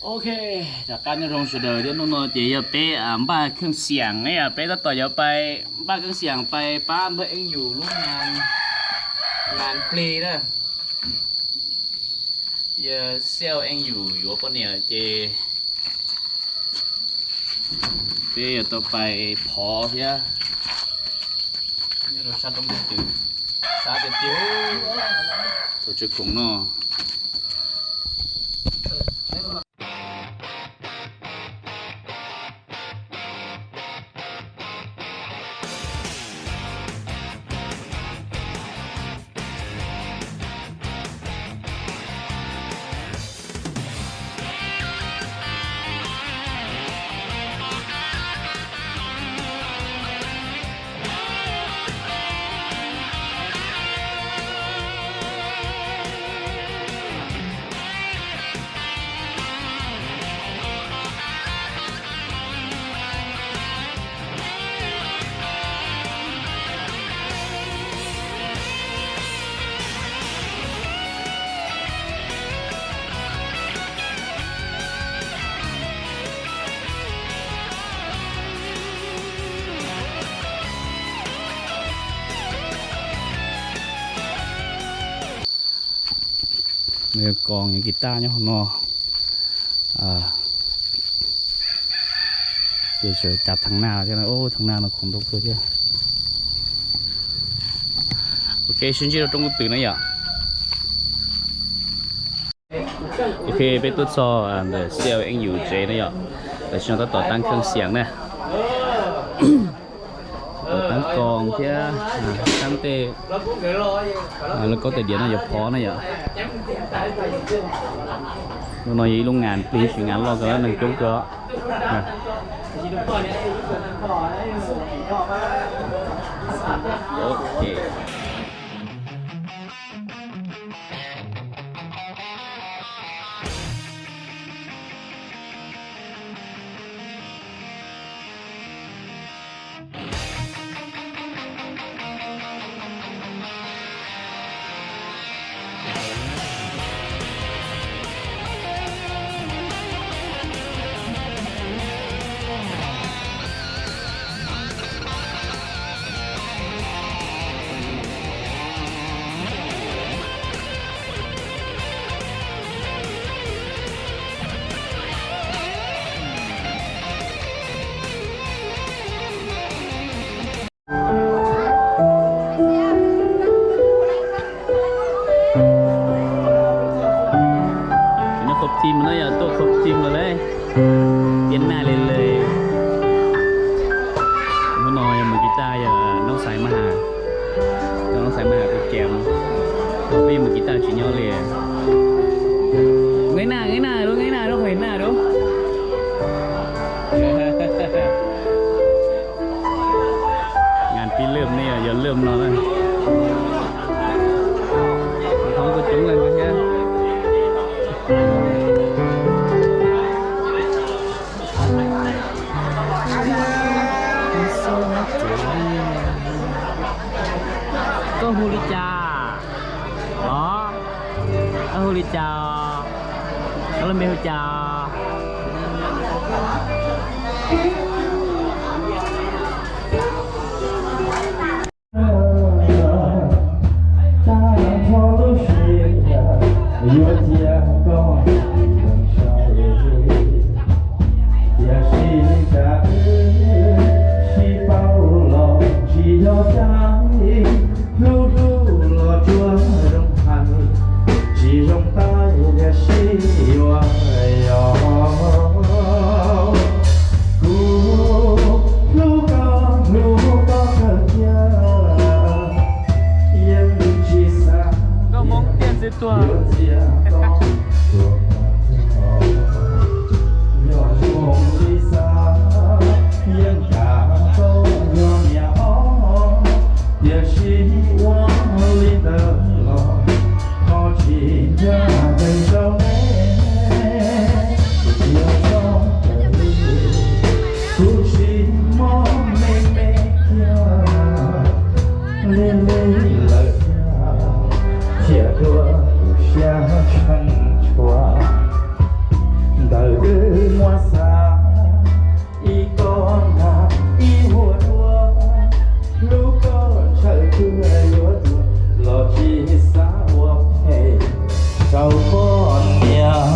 Ok, rov qab nyob zoo sawv daws thiab. Hnub no ces yog peb npaj kheej xiam ne yom, peb tab tom yuav pais npaj kheej xiam pais pab npawg Eej Yus lub nas plig na. Yog Xyooj Eej Yus yuav poj niam ces peb yuav tau pais phov thiab. Nyob rau sab roob Tub Twm, sab tiag tiag, thaum tsev khoom no. Nws yuav kos nyuag kis taj nyob hauv no. Ces sawv cav theev naj thiab, theev naj no khoom ntau kawg thiab. Ok, sib ntsib rau roob Tub Twm na yom. Ok, peb tuaj txog ntawm Xyooj Eej Yus tsev na yom. Tam sim no tab tom tab kheej xiam na. Tab tom tab koos thiab tab tej, lub kaub tais diav no yuav phov na yom. Lub no yog ib lub nas plig, ib sim nas loj kawg, neeg coob kawg. Nyob qhov tim no yog tuaj qhov tim lawm lauj. Tiam naj li lawm. Hnub no yog mus kis taj yog noob xais maj has, noob xais maj has kuj cem, peb yog mus kis taj tsis nyob li. Nqe naj, nqe naj lub, nqe naj lub, nqe naj lub. Ngas pib lwm ne, yog lwm no na. Thoob kuj coob leej thiab. Koj hu li cas? Os, koj hu li cas? Koj lub npe hu cas? Tag nrho lub sij hawm yuav cia koj ntshai, tiam sis cas wb sib paub los tsis yog caij, hlub hlub los tsuas zoo hais, tsis zoo taij tiam sis yuav yog kuv hlub koj, hlub koj kawg kiag, yeej tsis xav Nkauj Hmoob Tiaj Ntxwv Tuag. Yog zoo li xav, yeej kam tau yog niam ob, tiam sis ua li ntawd los ho tsis ncaj ncees rau neb. Yog zoo raws li kuv sis mob me me kiag, lig lig lawm thiaj, thiaj dua kuv Los tsis xav ua phem rau poj niam.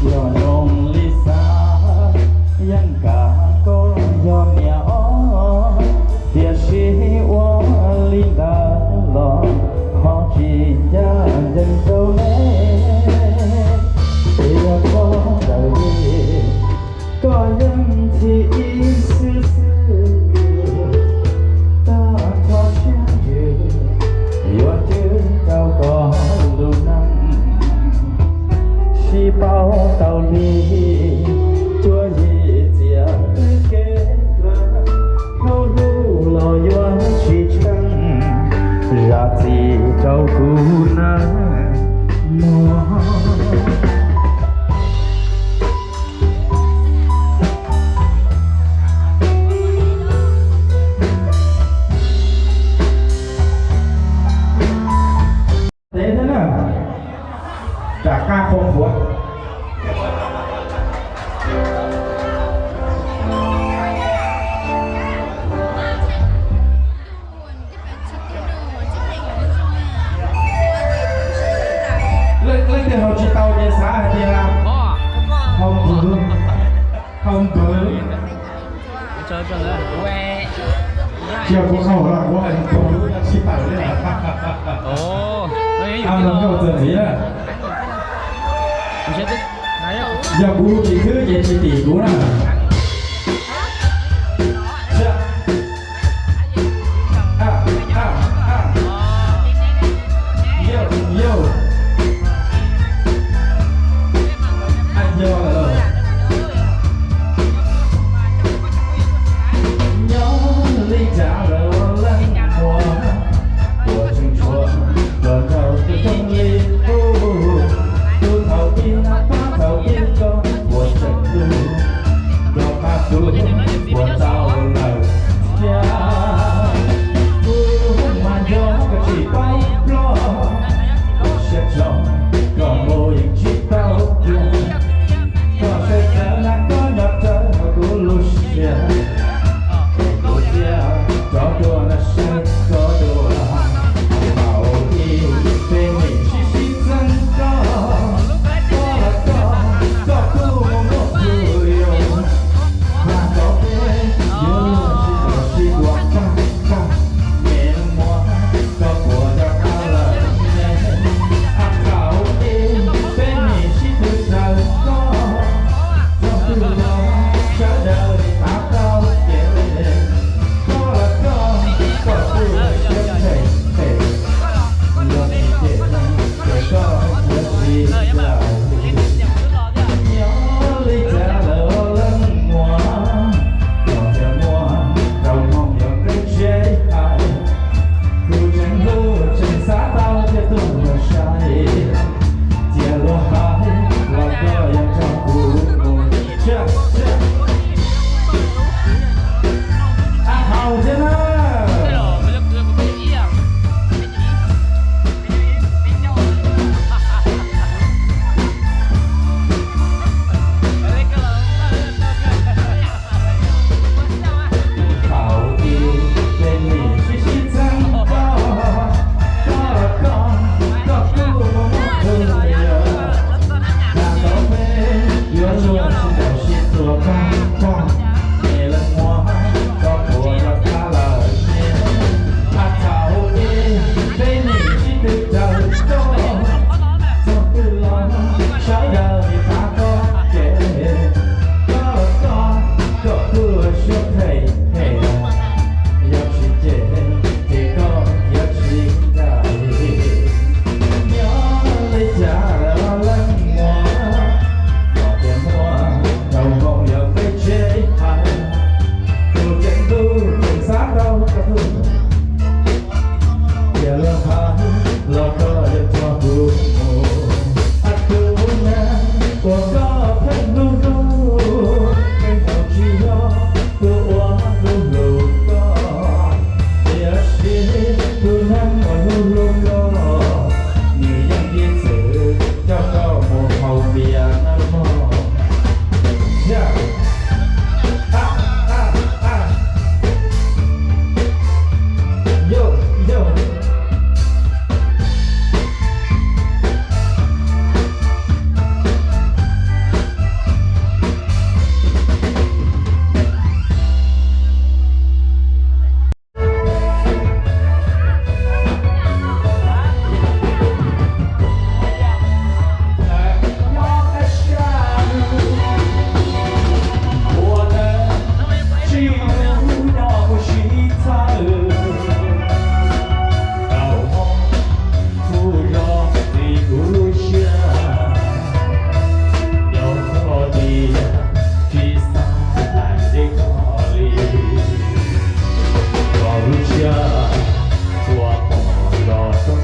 Yog zoo li xav yeej kam koj yog niam ob, tiam sis ua li ntawd los ho tsis ncaj ncees rau nej. Yog koj raws li koj yeej txhim ib xwb xwb, tag nrho siab ntsws yuav cwb rau koj lub neej. Sib paub tau li cuab yim txiaj twb kev dlawg, hauj lwm los yuav tsis tsheej, zam txim rau kuv nawb mog. Teb thiab na, rov qab qhuav qhuav. Leej twg haus tsis tau ces xav hais tias haus npwv, haus npwv. Cia kuv haus los kuv haus npwv tsis tawm li. Nkauj txawm ntxiv na. Yog kuv tim khwb ces tsis tim kuv na. Nyob li cas lawm leej muam, tuaj tseem tshuav los rau tus zoo li kuv, tus thaum ub na pab thaum ub koj puas tseem hlub.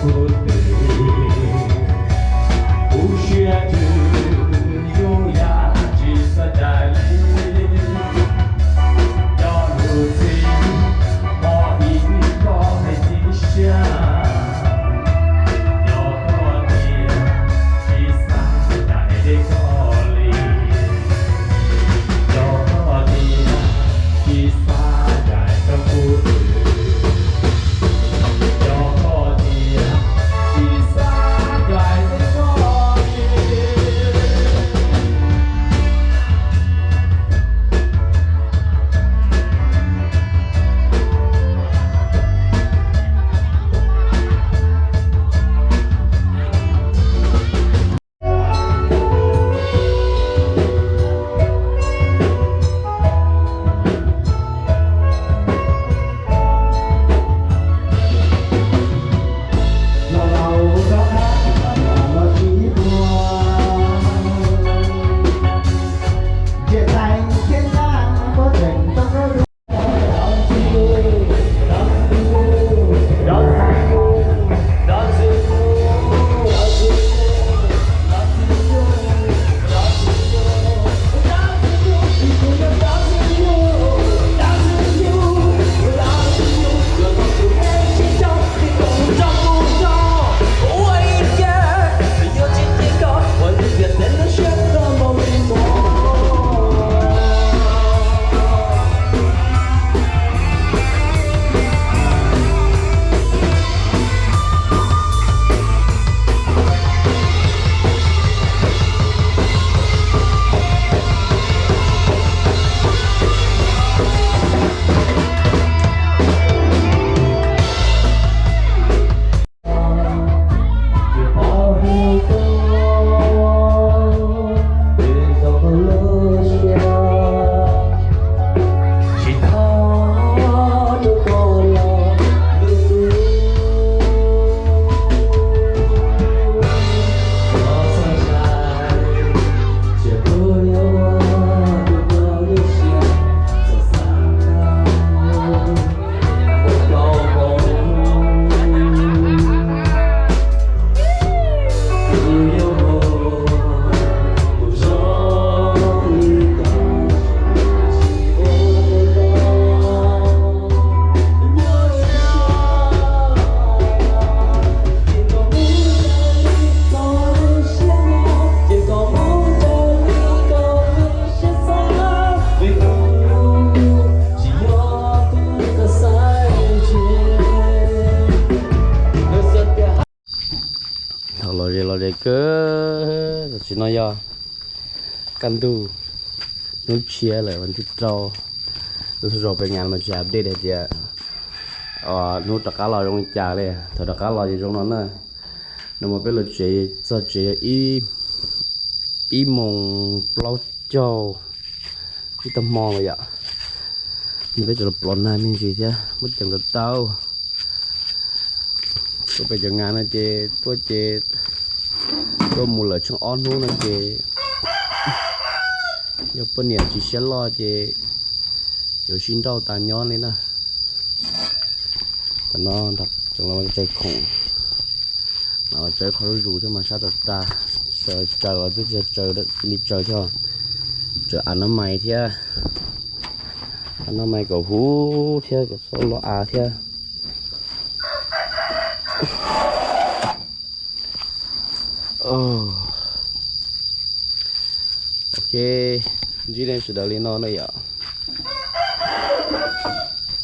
Kuv twb, kuv siab twb yuav yam tsis xav cais li. Cov lus txib, pom ib koj hais txim siab. Yog koj tias tsis xav cais li koj li, yog koj tias tsis xav cais rau kuv, yog koj tias tsis xav cais li koj li. Thaum los ze los ze kawg, tam sim no yog kaj ntug, hnub tshiab lawm, vas thib rau. Lub zos pem nyas mas tsis update hais tias hnub rov qab los zoo li cas li. Thaum rov qab los ces zoo no na. Nag hmo peb los tsev, txog tsev yog ib, ib moos plaub caug, ib tag hmo lawm yom. Nws peb tseem los plob nag me ntsis thiab muab ceev kom tau. Tuaj pem cov nas no ces tuaj ces, tuaj mus lawm tsheej ob hnub no ces yog poj niam tsis siab loj ces yuav sib nrauj tas nyob li na. Tam no tseem los tsaws khoom, mas los tsaws qhov zuj zus thiab mas sab tas tas. Tsaws los twb tsis tsaws li tsaws thiab, tsaws av nab mais thiab, av nab mais kom huv thiab kom txhob loj av thiab. Ok, ntsib nej sawv daws li no na yom.